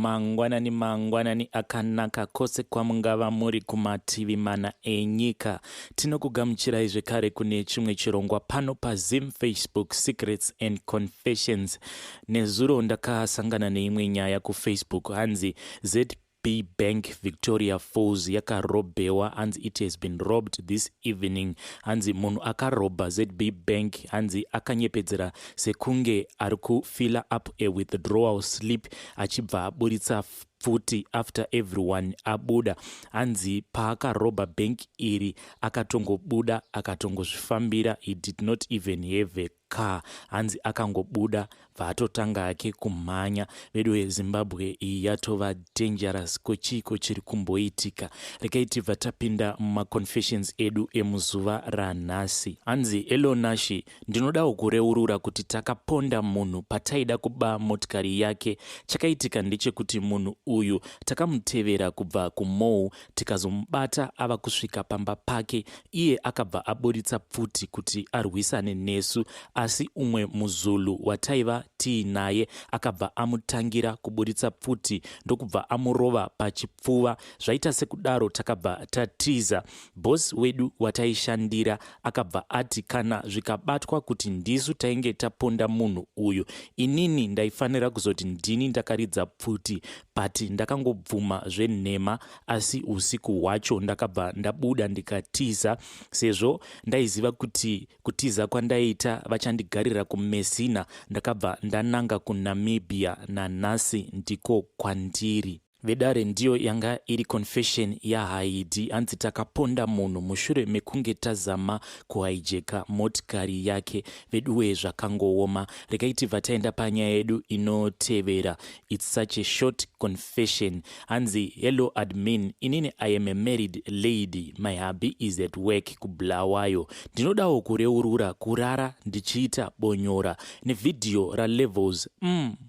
Mangwanani mangwanani akanaka kwose kwamungava muri kumativi mana enyika. Tinokugamuchirai zvekare kune chimwe chirongwa pano paZim Facebook Secrets and Confessions. Nezuro ndakasangana neimwe nyaya kuFacebook hanzi ZB Bank Victoria Falls yakarobhewa, hanzi it has been robbed this evening. Hanzi munhu akarobha ZB Bank hanzi akanyepedzera sekunge ari kufilla up a withdrawal slip achibva aburitsa pfuti after everyone abuda. Hanzi paakarobha bank iri akatongobuda akatongozvifambira, he did not even have a car. Hanzi akangobuda bvaatotanga hake kumhanya. Vedu veZimbabwe iyi yatova dangerous, ko chiiko chiri kumboitika? Regai tibva tapinda mumaconfessions edu emuzuva ranhasi. Hanzi, "Hello Nashi, ndinodawo kureurura kuti takaponda munhu pataida kuba motikari yake. Chakaitika ndechekuti munhu uyu takamutevera kubva kumou, tikazomubata ava kusvika pamba pake. Iye akabva aburitsa pfuti kuti arwisane nesu, asi umwe muzulu wataiva tiinaye akabva amutangira kuburitsa pfuti ndokubva amurova pachipfuva. Zvaita sekudaro takabva tatiza. Bhosi wedu wataishandira akabva ati kana zvikabatwa kuti ndisu tainge taponda munhu uyu, inini ndaifanira kuzoti ndini ndakaridza pfuti, but ndakangobvuma zvenhema. Asi usiku hwacho ndakabva ndabuda ndikatiza, sezvo ndaiziva kuti kutiza kwandaiita vachandigarira kuMessina. Ndakabva ndananga kuNamibia, nanhasi ndiko kwandiri." Vedare, ndiyo yanga iri confession yaHaidi. Hanzi takaponda munhu mushure mekunge tazama kuhaijeka motikari yake. Veduwe, zvakangooma. Regai tibva taenda panyaya yedu inotevera. It's such a short confession. Hanzi, "Hello admin, inini I am a married lady. My hubby is at work kuBulawayo. Ndinodawo kureurura kurara ndichiita bonyora nevhidhiyo raLevels.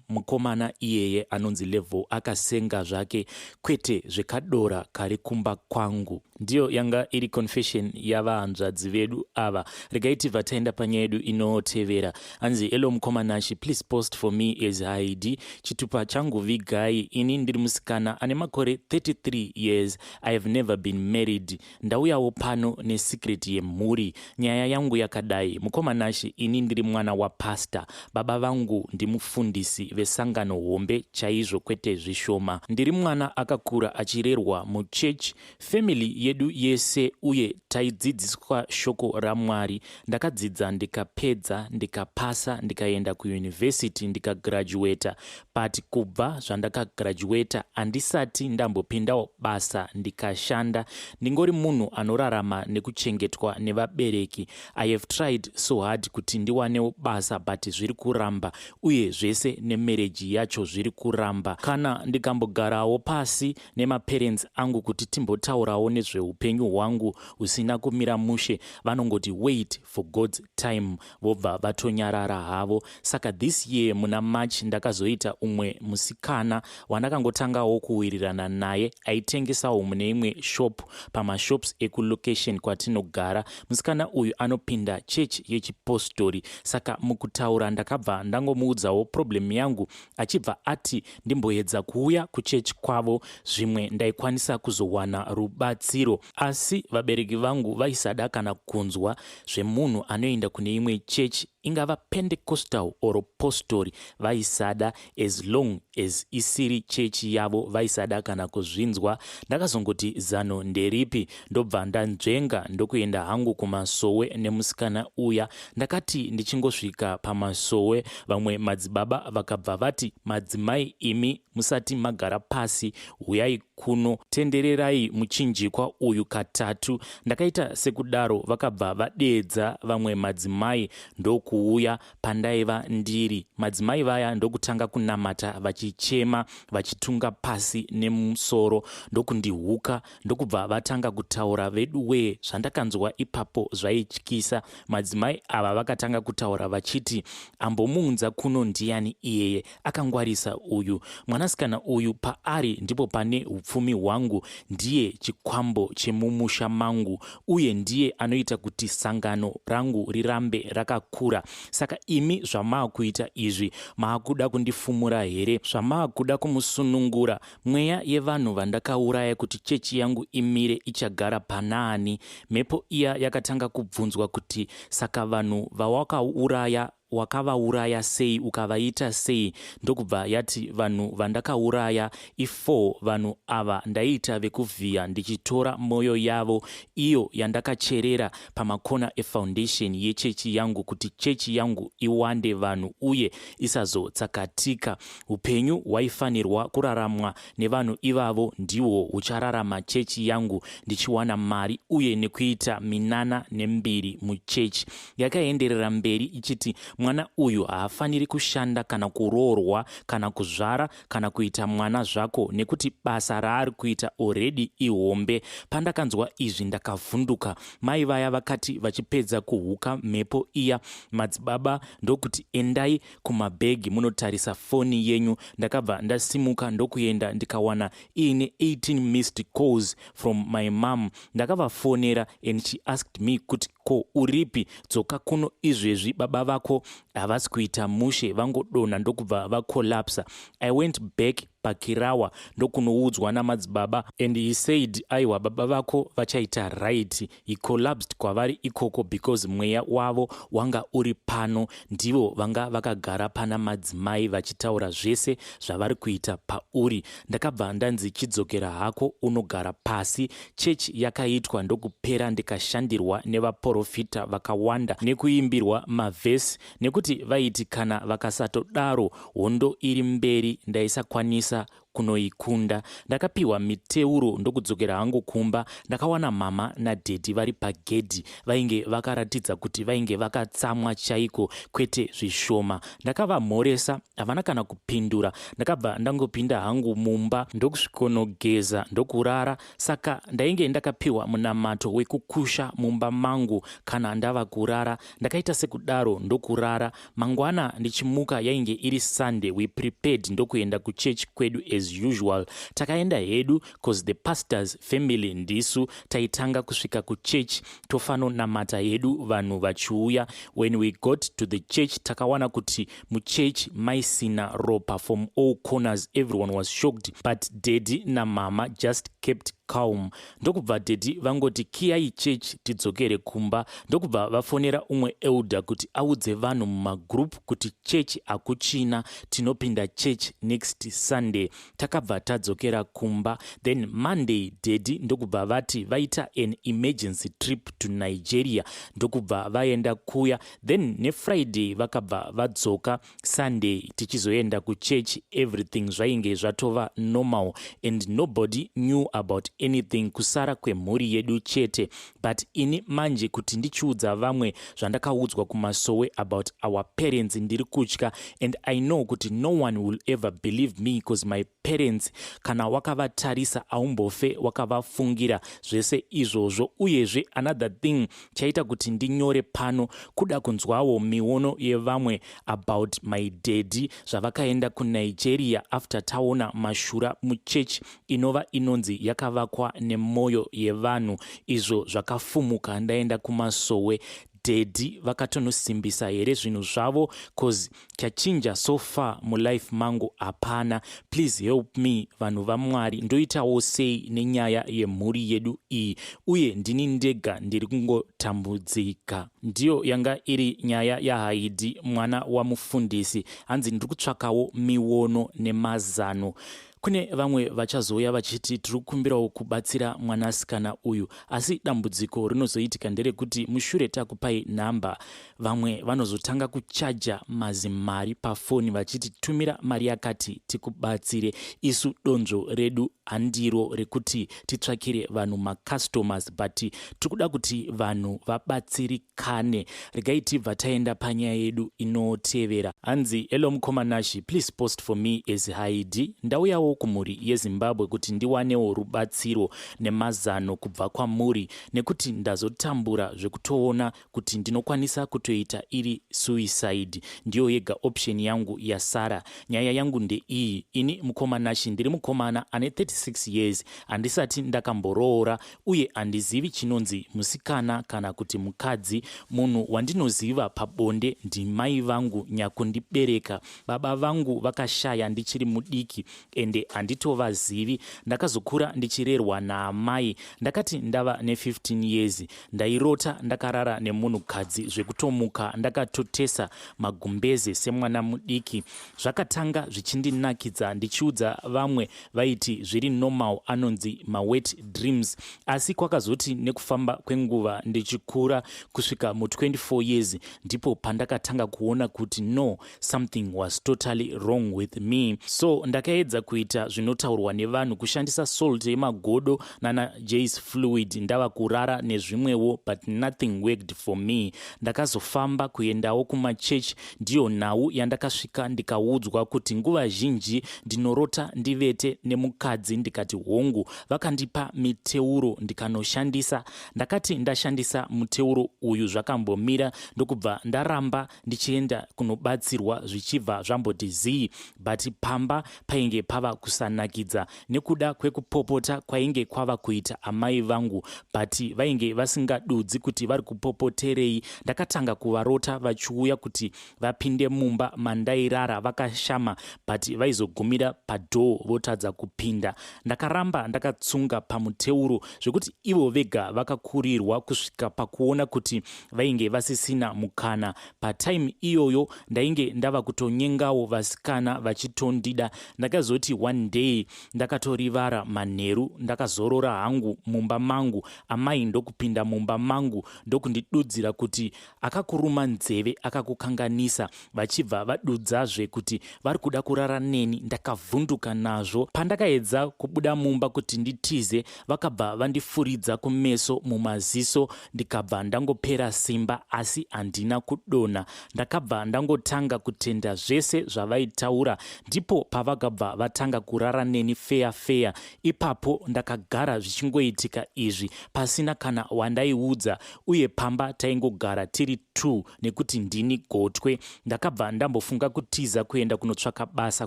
Mukomana iyeye anonzi Level akasenga zvake, kwete zvekadora kari kumba kwangu." Ndiyo yanga iri confession yavahanzvadzi vedu ava. Regai tibva taenda panyaya yedu inotevera. Hanzi, "Hello mukoma Nashi, please post for me as Haidi. Chitupa changu vigai. Ini ndiri musikana ane makore 33 years. I have never been married. Ndauyawo pano nesecret yemhuri. Nyaya yangu yakadai, mukoma Nashi. Ini ndiri mwana wapasta. Baba vangu ndimufundisi vesangano hombe chaizvo, kwete zvishoma. Ndiri mwana akakura achirerwa muchechi, family yedu yese, uye taidzidziswa shoko raMwari. Ndakadzidza ndikapedza, ndikapasa, ndikaenda kuyunivhesiti, ndikagraduata, but kubva zvandakagraduata handisati ndambopindawo basa ndikashanda. Ndingori munhu anorarama nekuchengetwa nevabereki. I have tried so hard kuti ndiwanewo basa, but zviri kuramba, uye zvese nemarriage yacho zviri kuramba. Kana ndikambogarawo pasi nemaparents angu kuti timbotaurawo nezveupenyu hwangu husina kumira mushe, vanongoti 'Wait for God's time,' vobva vatonyarara havo. Saka this year muna March ndakazoita umwe musikana wandakangotangawo kuwirirana naye, aitengesawo mune imwe shop pamashops ekulocation kwatinogara. Musikana uyu anopinda chechi yechipostori. Saka mukutaura ndakabva ndangomuudzawo problem yangu, achibva ati ndimboedza kuuya kuchechi kwavo, zvimwe ndaikwanisa kuzowana rubatsiro. Asi vabereki vangu vaisada kana kunzwa zvemunhu anoenda kune imwe chechi, ingava Pentecostal or postori, vaisada. As long as isiri chechi yavo, vaisada kana kuzvinzwa. Ndakazongoti zano nderipi? Ndobva ndanzvenga ndokuenda hangu kumasowe nemusikana uya. Ndakati ndichingosvika pamasowe, vamwe madzibaba vakabva vati, 'Madzimai imi, musati magara pasi, huyai kuno, tendererai muchinjikwa uyu katatu.' Ndakaita sekudaro, vakabva vadeedza vamwe madzimai ndokuuya pandaiva ndiri. Madzimai vaya ndokutanga kunamata vachichema, vachitunga pasi nemusoro, ndokundihuka, ndokubva vatanga kutaura. Vedu wee, zvandakanzwa ipapo zvaityisa. Madzimai ava vakatanga kutaura vachiti, 'Ambomuunza kuno ndiani iyeye? Akangwarisa uyu mwanasikana uyu, paari ndipo pane upfumi. upfumi hwangu, ndiye chikwambo chemumusha mangu uye ndiye anoita kuti sangano rangu rirambe rakakura. Saka imi zvamaakuita izvi, maakuda kundifumura here? Zvamaakuda kumusunungura, mweya yevanhu vandakauraya kuti chechi yangu imire ichagara panaani? Mhepo iya yakatanga kubvunzwa kuti, saka vanhu vawakauraya wakavauraya sei, ukavaita sei? Ndokubva yati, vanhu vandakauraya i4. Vanhu ava ndaiita vekuvhiya ndichitora mwoyo yavo, iyo yandakacherera pamakona efoundation yechechi yangu kuti chechi yangu iwande vanhu uye isazotsakatika. Upenyu hwaifanirwa kuraramwa nevanhu ivavo ndihwo huchararama chechi yangu, ndichiwana mari uye nekuita minana nembiri muchechi. Yakaenderera mberi ichiti mwana uyu haafaniri kushanda kana kuroorwa kana kuzvara kana kuita mwana zvako, nekuti basa raari kuita already ihombe. Pandakanzwa izvi ndakavhunduka. Mai vaya vakati vachipedza kuhuka mhepo iya, madzibaba ndokuti, endai kumabhegi munotarisa foni yenyu. Ndakabva ndasimuka ndokuenda, ndikawana iine 18 missed calls from my mom. Ndakavafonera and she asked me kuti, ko uripi? Dzoka kuno izvezvi, baba vako havasi kuita mushe, vangodonha ndokubva vacollapsa. I went back pakirawa ndokunoudzwa namadzibaba and he said, aiwa, baba vako vachaita right. He collapsed kwavari ikoko because mweya wavo wanga uri pano. Ndivo vanga vakagara pana madzimai vachitaura zvese zvavari kuita pauri. Ndakabva ndanzi, chidzokera hako unogara pasi. Chechi yakaitwa ndokupera, ndikashandirwa nevaprofita vakawanda nekuimbirwa mavhesi, nekuti vaiti kana vakasatodaro, hondo iri mberi ndaisakwanisa kunoikunda. Ndakapiwa miteuro ndokudzokera hangu kumba. Ndakawana mama nadhedhi vari pagedhi, vainge vakaratidza kuti vainge vakatsamwa chaiko, kwete zvishoma. Ndakavamhoresa, havana kana kupindura. Ndakabva ndangopinda hangu mumba ndokusvikonogeza ndokurara. Saka ndainge ndakapiwa munamato wekukusha mumba mangu kana ndava kurara. Ndakaita sekudaro ndokurara. Mangwana ndichimuka yainge iri Sunday. We prepared ndokuenda kuchechi kwedu as usual. Takaenda hedu 'cause the pastor's family ndisu taitanga kusvika kuchechi, tofanonamata hedu vanhu vachiuya. When we got to the church, takawana kuti muchechi maisina ropa from all corners. Everyone was shocked, but daddy namama just kept calm. Ndokubva daddy vangoti, kiyai church tidzokere kumba. Ndokubva vafonera umwe elder kuti audze vanhu mumagroup kuti chechi hakuchina, tinopinda church next Sunday. Takabva tadzokera kumba. Then Monday daddy ndokubva vati vaita an emergency trip to Nigeria, ndokubva vaenda kuya. Then neFriday vakabva vadzoka. Sunday tichizoenda kuchechi, everything zvainge zvatova normal and nobody knew about anything kusara kwemhuri yedu chete. But ini manje kuti ndichiudza vamwe zvandakaudzwa kumasowe about our parents, ndiri kutya and I know kuti no one will ever believe me, because my parents, kana wakavatarisa, aumbofe wakavafungira zvese izvozvo. Uyezve another thing chaita kuti ndinyore pano, kuda kunzwawo miono yevamwe about my daddy, zvavakaenda kuNigeria after taona mashura muchechi inova inonzi yakavakwa nemwoyo yevanhu, izvo zvakafumuka ndaenda kumasowe. Daddy vakatonosimbisa here zvinhu zvavo? 'Cause chachinja so far mulife mangu hapana. Please help me, vanhu vaMwari. Ndoitawo sei nenyaya yemhuri yedu iyi? Uye ndini ndega ndiri kungotambudzika? Ndiyo yanga iri nyaya yaHaidi, mwana wamufundisi. Hanzi ndiri kutsvakawo miono nemazano. Kune vamwe vachazouya vachiti tiri kukumbirawo kubatsira mwanasikana uyu, asi dambudziko rinozoitika nderekuti mushure takupai nhamba, vamwe vanozotanga kuchaja mazimari pafoni vachiti tumira mari yakati tikubatsire. Isu donzvo redu handiro rekuti titsvakire vanhu macustomers, but tiri kuda kuti vanhu vabatsirikane. Regai tibva taenda panyaya yedu inotevera. Hanzi, hello mukoma Nashi, please post for me as Haidi. Ndauyawo. Ndinokumbirawo kumhuri yeZimbabwe kuti ndiwanewo rubatsiro nemazano kubva kwamuri nekuti ndazotambura zvekutoona kuti ndinokwanisa kutoita iri suicide ndiyo yega option yangu yasara. Nyaya yangu ndeiyi, ini mukoma Nashi ndiri mukomana ane 36 years, handisati ndakamboroora uye handizivi chinonzi musikana kana kuti mukadzi. Munhu wandinoziva pabonde ndimai vangu nyakundibereka. Baba vangu vakashaya ndichiri mudiki ende handitovazivi. Ndakazokura ndichirerwa naamai. Ndakati ndava ne15 years ndairota ndakarara nemunhukadzi zvekutomuka ndakatotesa magumbeze semwana mudiki. Zvakatanga zvichindinakidza ndichiudza vamwe vaiti zviri normal anonzi mawet dreams asi kwakazoti nekufamba kwenguva ndichikura kusvika mu24 years ndipo pandakatanga kuona kuti no, something was totally wrong with me. So ndakaedza kuita zvinotaurwa nevanhu, kushandisa salt yemagodo nana Jeyes Fluid ndava kurara nezvimwewo, but nothing worked for me. Ndakazofamba kuendawo kumachechi. Ndiyo nhau yandakasvika ndikaudzwa kuti nguva zhinji ndinorota ndivete nemukadzi. Ndikati hongu. Vakandipa miteuro ndikanoshandisa. Ndakati ndashandisa muteuro uyu zvakambomira, ndokubva ndaramba ndichienda kunobatsirwa zvichibva zvamboti zii, but pamba painge pava kusanakidza nekuda kwekupopota kwainge kwava kuita amai vangu, but vainge vasingadudzi kuti vari kupopoterei. Ndakatanga kuvarota vachiuya kuti vapinde mumba mandairara vakashama, but vaizogumira padoor votadza kupinda. Ndakaramba ndakatsunga pamuteuro zvekuti ivo vega vakakurirwa kusvika pakuona kuti vainge vasisina mukana. Patime iyoyo ndainge ndava kutonyengawo vasikana vachitondida. Ndakazoti one day ndakatorivara manheru ndakazorora hangu mumba mangu, amai ndokupinda mumba mangu ndokundidudzira kuti akakuruma nzeve akakukanganisa, vachibva vadudzazve kuti vari kuda kurara neni. Ndakavhunduka nazvo. Pandakaedza kubuda mumba kuti nditize, vakabva vandifuridza kumeso mumaziso, ndikabva ndangopera simba, asi handina kudonha. Ndakabva ndangotanga kutenda zvese zvavaitaura. Ndipo pavakabva vatanga kurara neni feya feya. Ipapo ndakagara zvichingoitika izvi pasina kana wandaiudza, uye pamba taingogara tiri 2 nekuti ndini gotwe. Ndakabva ndambofunga kutiza kuenda kunotsvaka basa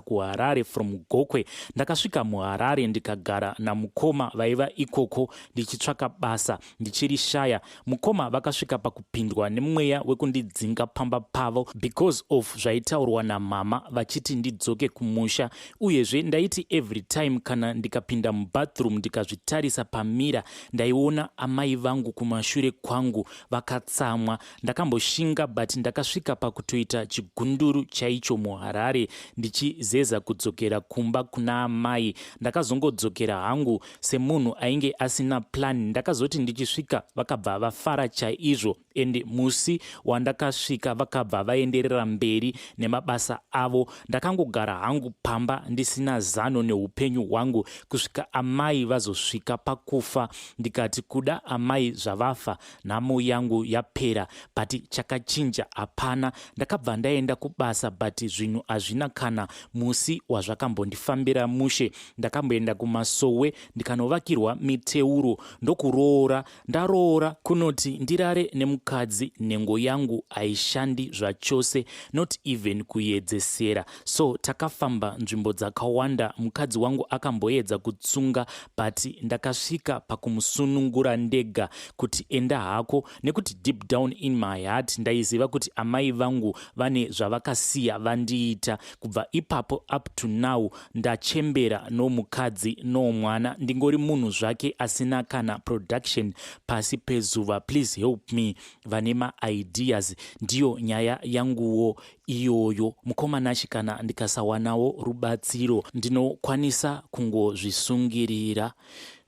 kuHarare from Gokwe. Ndakasvika muHarare ndikagara namukoma vaiva ikoko ndichitsvaka basa ndichirishaya. Mukoma vakasvika pakupindwa nemweya wekundidzinga pamba pavo because of zvaitaurwa namama vachiti ndidzoke kumusha. Uyezve ndaiti every time kana ndikapinda mubathroom ndikazvitarisa pamirror, ndaiona amai vangu kumashure kwangu vakatsamwa. Ndakamboshinga, but ndakasvika pakutoita chigunduru chaicho muHarare ndichizeza kudzokera kumba kuna amai. Ndakazongodzokera hangu semunhu ainge asina plan. Ndakazoti ndichisvika vakabva vafara chaizvo, ende musi wandakasvika vakabva vaenderera mberi nemabasa avo. Ndakangogara hangu pamba ndisina zano neupenyu hwangu kusvika amai vazosvika pakufa. Ndikati kuda amai zvavafa, nhamo yangu yapera, but chakachinja hapana. Ndakabva ndaenda kubasa, but zvinhu hazvina kana musi wazvakambondifambira mushe. Ndakamboenda kumasowe ndikanovakirwa miteuro ndokuroora. Ndaroora, kunoti ndirare nemukadzi, nhengo yangu haishandi zvachose, not even kuyedzesera. So takafamba nzvimbo dzakawanda. Mukadzi wangu akamboedza kutsunga, but ndakasvika pakumusunungura ndega kuti enda hako, nekuti deep down in my heart ndaiziva kuti amai vangu vane zvavakasiya vandiita. Kubva ipapo up to now ndachembera, no mukadzi, no mwana, ndingori munhu zvake asina kana production pasi pezuva. Please help me, vane maideas. Ndiyo nyaya yanguwo iyoyo, mukoma Nashi. Kana ndikasawanawo rubatsiro ndinokwanisa kungozvisungirira.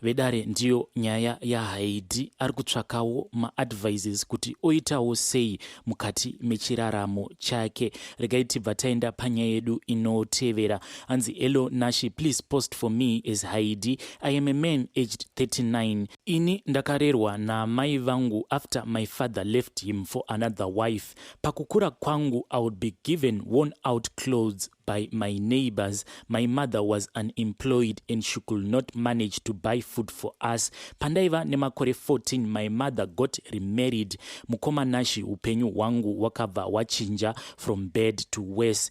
Vedare, ndiyo nyaya yaHaidi. Ari kutsvakawo maadvices kuti oitawo sei mukati mechiraramo chake. Regai tibva taenda panyaya yedu inotevera. Hanzi, "Hello Nashi, please post for me as Haidi. I am a man aged 39. Ini ndakarerwa naamai vangu after my father left him for another wife. Pakukura kwangu, I would be given worn out clothes by my neighbors. My mother was unemployed and she could not manage to buy food for us. Pandaiva nemakore 14, my mother got remarried. Mukoma Nashi, upenyu hwangu hwakabva hwachinja from bad to worse.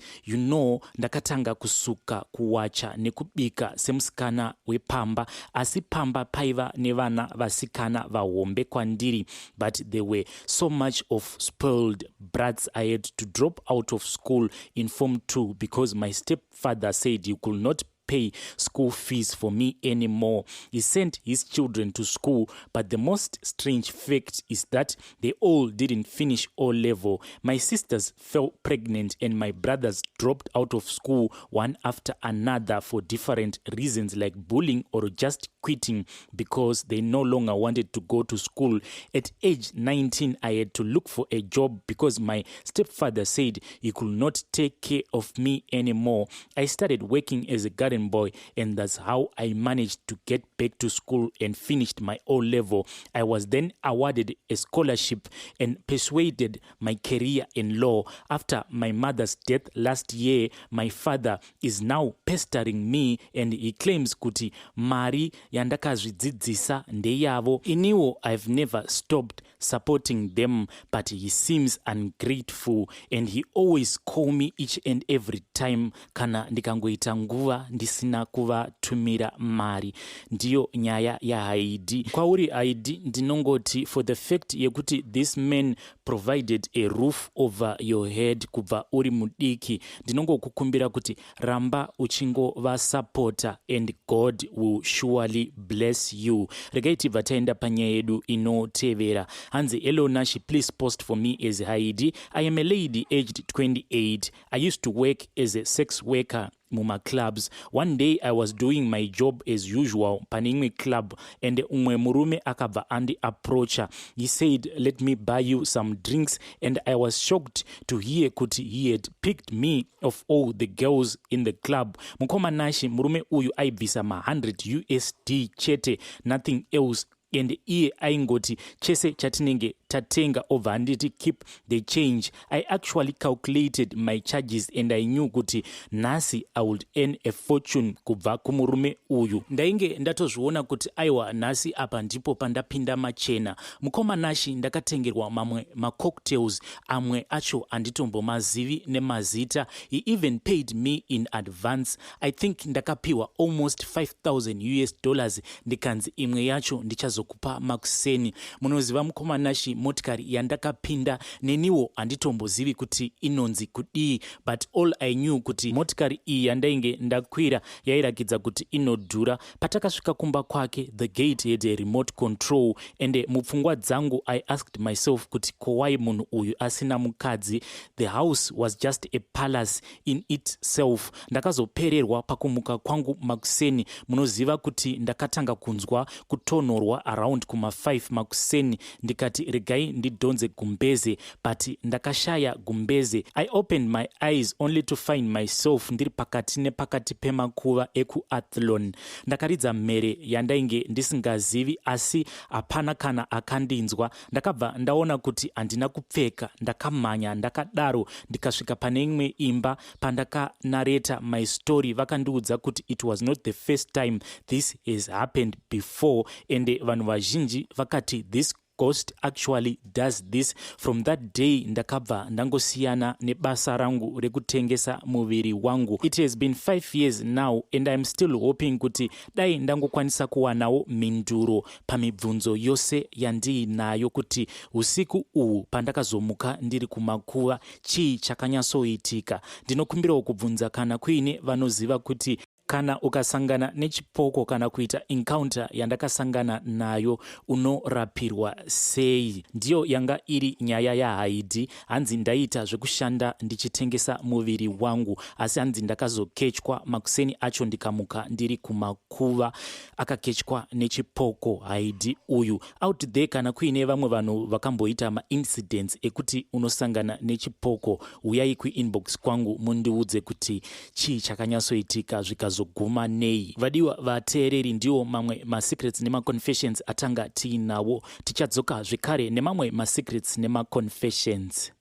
Ndakatanga kusuka, kuwacha nekubika semusikana wepamba, asi pamba paiva nevana vasikana vahombe kwandiri, but there were so much of spoiled brats. I had to drop out of school in Form 2 because my stepfather said he could not pay school fees for me anymore. He sent his children to school, but the most strange fact is that they all didn't finish O level. My sisters fell pregnant and my brothers dropped out of school one after another for different reasons, like bullying or just quitting because they no longer wanted to go to school. At age 19, I had to look for a job because my stepfather said he could not take care of me anymore. I started working as a garden boy, and that's how I managed to get back to school and finished my O level. I was then awarded a scholarship and persuaded my career in law. After my mother's death last year, my father is now pestering me and he claims kuti mari yandakazvidzidzisa ndeyavo. Iniwo, I've never stopped supporting them, but he seems ungrateful and he always call me each and every time kana ndikangoita nguva ndisina kuvatumira mari." Ndiyo nyaya yaHaidi. Kwauri Haidi, ndinongoti for the fact yekuti this man provided a roof over your head kubva uri mudiki, ndinongokukumbira kuti ramba uchingovasapota and God will surely bless you. Regai tibva taenda panyaya yedu inotevera. Hanzi, "Hello Nashi, please post for me as Haidi. I am a lady aged 28. I used to work as a sex worker mumaclubs. One day I was doing my job as usual pane imwe club and umwe murume akabva andiapproacha. He said, 'Let me buy you some drinks,' and I was shocked to hear kuti he had picked me of all the girls in the club. Mukoma Nashi, murume uyu aibvisa ma100 USD chete, nothing else, and iye aingoti chese chatinenge tatenga obva anditi, 'Keep the change.' I actually calculated my charges and I knew kuti nhasi I would earn a fortune kubva kumurume uyu. Ndainge ndatozviona kuti aiwa, nhasi apa ndipo pandapinda machena. Mukoma Nashi, ndakatengerwa mamwe macocktails, amwe acho handitombomazivi nemazita. He even paid me in advance. I think ndakapiwa almost 5000 US dollars, ndikanzi imwe yacho ndichazokupa makuseni. Munoziva, mukoma Nashi, motikari yandakapinda neniwo handitombozivi kuti inonzi kudii, but all I knew kuti motikari iyi yandainge ndakwira yairakidza kuti inodhura. Patakasvika kumba kwake, the gate had a remote control, and mupfungwa dzangu I asked myself kuti ko why munhu uyu asina mukadzi? The house was just a palace in itself. Ndakazopererwa pakumuka kwangu makuseni. Munoziva kuti ndakatanga kunzwa kutonhorwa around kuma5 makuseni. Ndikati regai ndidhonze gumbeze, but ndakashaya gumbeze. I opened my eyes only to find myself ndiri pakati nepakati pemakuva ekuAthlone. Ndakaridza mhere yandainge ndisingazivi, asi hapana kana akandinzwa. Ndakabva ndaona kuti handina kupfeka. Ndakamhanya ndakadaro ndikasvika pane imwe imba. Pandakanareta my story, vakandiudza kuti it was not the first time this has happened before, and vanhu vazhinji vakati this ghost actually does this. From that day ndakabva ndangosiyana nebasa rangu rekutengesa muviri wangu. It has been 5 years now and I'm still hoping kuti dai ndangokwanisa kuwanawo mhinduro pamibvunzo yose yandiinayo, kuti usiku uhu pandakazomuka ndiri kumakuva, chii chakanyatsoitika. Ndinokumbirawo kubvunza kana kuine vanoziva kuti Kana ukasangana nechipoko kana kuita encounter yandakasangana nayo, unorapirwa sei? Ndiyo yanga iri nyaya yaHaidi. Hanzi ndaiita zvekushanda ndichitengesa muviri wangu, asi hanzi ndakazokechwa makuseni acho ndikamuka ndiri kumakuva. Akakechwa nechipoko Haidi uyu. Out there, kana kuine vamwe vanhu vakamboita maincidents ekuti unosangana nechipoko, uyai kuinbox kwangu mundiudze kuti chii chakanyatsoitika, zvikazoguma nei. Vadiwa vateereri, ndiwo mamwe masecrets nemaconfessions atanga tiinawo. Tichadzoka zvekare nemamwe masecrets nemaconfessions.